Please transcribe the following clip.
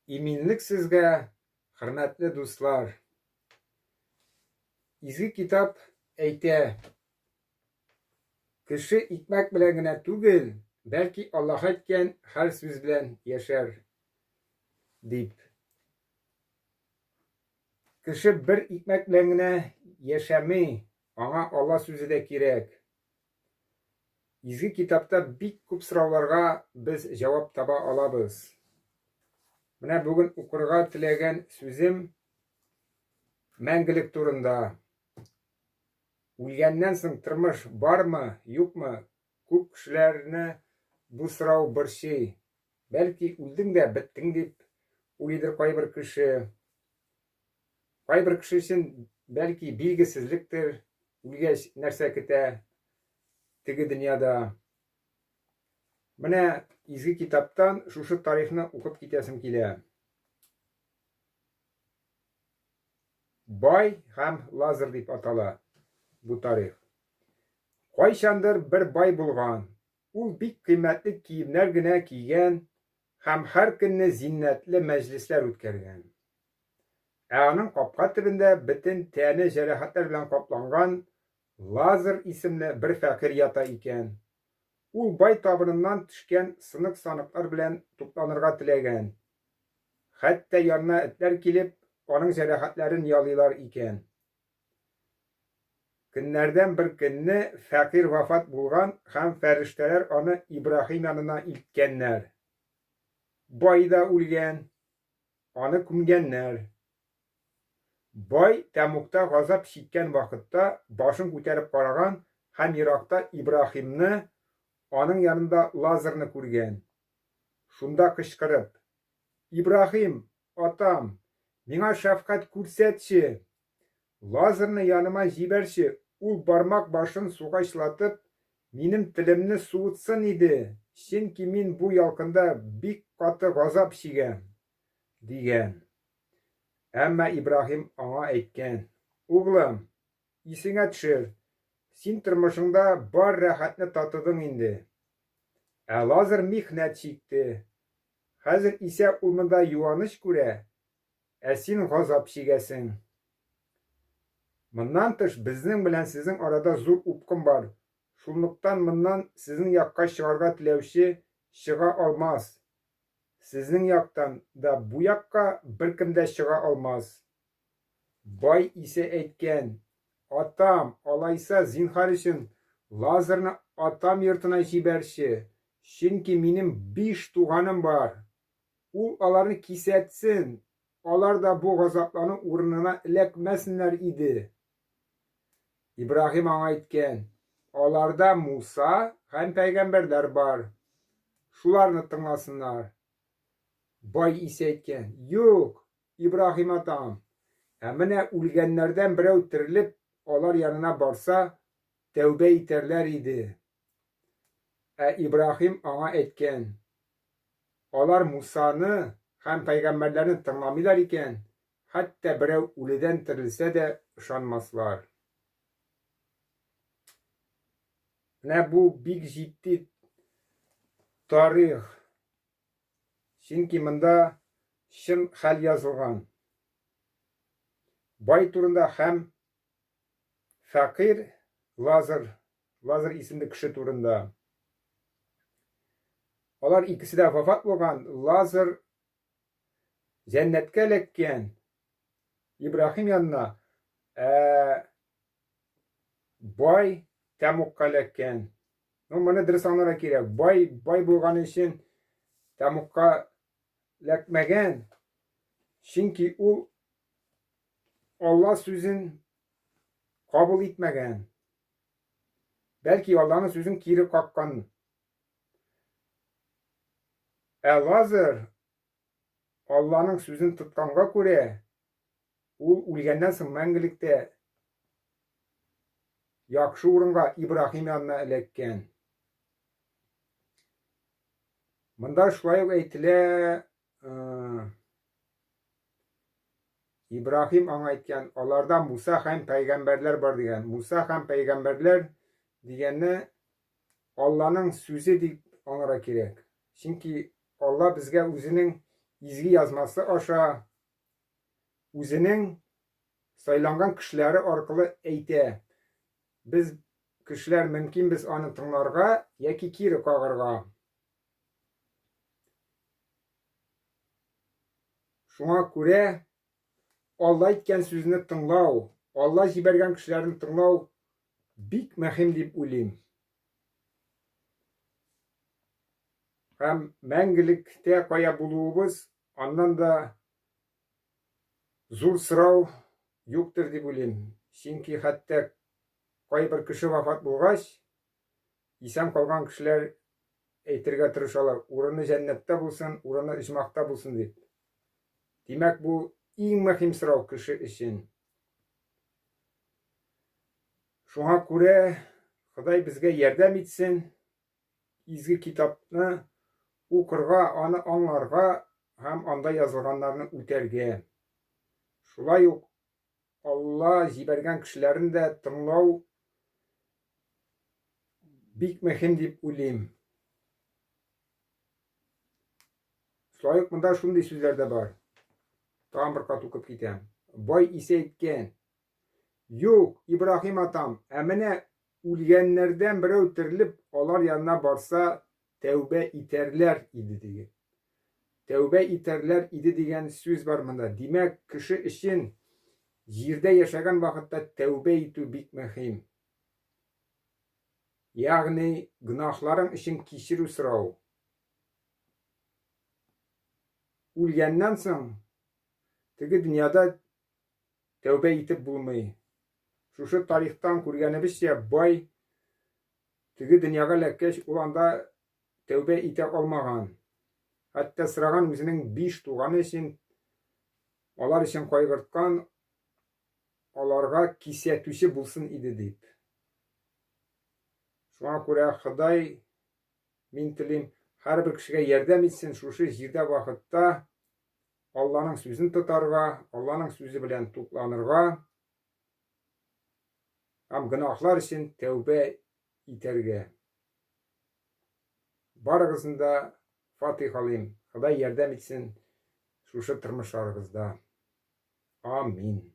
Иминлек сезгә, хөрмәтле дуслар! Изге китап әйтә, Кеше икмәк белән генә түгел, бәлки Аллаһ әйткән һәр сүз белән яшәр, дип. Кеше бер икмәк белән генә яшәми, аңа Алла сүзе дә кирәк. Изге китапта бик күп сорауларга без җавап таба алабыз. Менә бүген укырга теләгән сүзем мәңгелек турында. Үлгәннән соң тормыш бармы, юкмы? Күп кешеләрне бу сорау борчый. Бәлки үлдең дә беттең дип уйлыйдыр кайбер кеше. Кайбер кеше өчен бәлки билгесезлектер, үлгәч нәрсә көтә теге дөньяда. Менә изге китаптан шушы тарихны укып китәсем килә. Бай һәм Лазар дип атала бу тарих. Кайчандыр бер бай булган. Ул бик кыйммәтле киемнәр генә кигән һәм һәр көнне зиннәтле мәҗлесләр үткәргән. Ә аның капка төбендә бөтен тәне җәрәхәтләр белән капланган Лазар исемле бер фәкыйрь ята икән. Ул бай табыныннан төшкән сынык-саныклар белән тукланырга теләгән. Хәтта янына этләр килеп, аның җәрәхәтләрен ялыйлар икән. Көннәрдән бер көнне фәкыйрь вафат булган һәм фәрештәләр аны Ибраһим янына илткәннәр. Бай да үлгән, аны күмгәннәр. Бай тәмугта газап чиккән вакытта башын күтәреп караган һәм еракта Ибраһимны, аның янында Лазарны күргән. Шунда кычкырып, Ибраһим, Атам, миңа шәфкать күрсәтче! Лазарны яныма җибәрче, ул бармак башын суга чылатып, минем телемне суытсын иде, чөнки мин бу ялкында бик каты газап чигәм, дигән. Әмма Ибраһим аңа әйткән, Углым, исеңә төшер, син тормышыңда бар рәхәтне татыдың инде. Ә Лазар михнәт чикте. Хәзер исә ул монда юаныч күрә, ә син газап чигәсең. Моннан тыш, безнең белән сезнең арада зур упкын бар, шунлыктан моннан сезнең якка чыгарга теләүче чыга алмас, сезнең яктан да бу якка беркем дә чыга алмас. Бай исә әйткән, Атам, алайса, зинһар өчен, Лазарны атам йортына җибәрче, чөнки минем биш туганым бар. Ул аларны кисәтсен, алар да бу газаплану урынына эләкмәсеннәр иде. Ибраһим аңа әйткән, Аларда Муса һәм пәйгамбәрләр бар, шуларны тыңласыннар. Бай исә әйткән, Юк, Ибраһим атам, ә менә үлгәннәрдән берәү терелеп, алар янына барса, тәүбә итәрләр иде. Ә Ибраһим аңа әйткән, Алар Мусаны һәм пәйгамбәрләрне тыңламыйлар икән, хәтта берәү үледән терелсә дә ышанмаслар. Менә бу бик җитди тарих. Чөнки монда чын хәл язылган. Бай турында һәм фәкыйрь Лазар, Лазар исемле кеше турында. Алар икесе дә вафат булган. Лазар җәннәткә эләккән Ибраһим янына, ә бай тәмугка эләккән. Ну, моны дөрес аңларга кирәк. Бай, бай булган өчен тәмугка эләкмәгән. Чөнки ул Алла сүзен кабул итмәгән. Бәлки Алланың сүзен кире каккан. Ә Лазар Алланың сүзен тотканга күрә, ул үлгәннән соң мәңгелектә яхшы урынга Ибраһим янына эләккән. Монда шулай ук әйтелә, Ибраһим аңа әйткән, аларда Муса һәм пәйгамбәрләр бар дигән. Муса һәм пәйгамбәрләр дигәнне Алланың сүзе дип аңларга кирәк. Чөнки Алла безгә үзенең Изге Язмасы аша үзенең сайланган кешеләре аркылы әйтә. Без кешеләр мөмкинбез аны тыңларга яки кире кагарга. Шуңа күрә Алла әйткән сүзне тыңлау, Алла җибәргән кешеләрне тыңлау бик мөһим дип уйлыйм. Һәм мәңгелектә кая булуыбыз, аннан да зур сорау юктыр дип уйлыйм. Чөнки хәтта кайбер кеше вафат булгач, исән калган кешеләр әйтергә тырышалар, урыны җәннәттә булсын, урыны оҗмахта булсын дип. Димәк, бу иң мөһим сорау кеше өчен. Шуңа күрә Ходай безгә ярдәм итсен, изге китапны укырга, аны аңларга һәм анда язылганнарны үтәргә. Шулай ук Алла җибәргән кешеләрен дә тыңлау бик мөһим дип уйлыйм. Шулай ук монда шундый сүзләр дә бар. Тагын бер кат укып китәм. Бай исә әйткән: Юк, Ибраһим атам, ә менә үлгәннәрдән берәү терелеп, алар янына барса, тәүбә итәрләр иде диген. Тәүбә итәрләр иде дигән сүз бар монда. Димәк, кеше өчен җирдә яшәгән вакытта тәүбә итү бик мөһим. Ягъни, гөнаһларың өчен кичерү сорау. Үлгәннән соң теге дөньяда тәүбә итеп булмый. Шушы тарихтан күргәнебезчә, бай теге дөньяга эләккәч, ул анда тәүбә итә алмаган. Хәтта сораган үзенең биш туганы өчен, алар өчен кайгырткан, аларга кисәтүче булсын иде дип. Шуңа күрә Ходай, мин телим, һәрбер кешегә ярдәм итсен шушы җирдә вакытта Алланың сүзен тотарга, Алланың сүзе белән тукланырга һәм гөнаһлар өчен тәүбә итәргә. Барыгызны да фатихалыйм. Ходай ярдәм итсен шушы тормышларыгызда. Амин.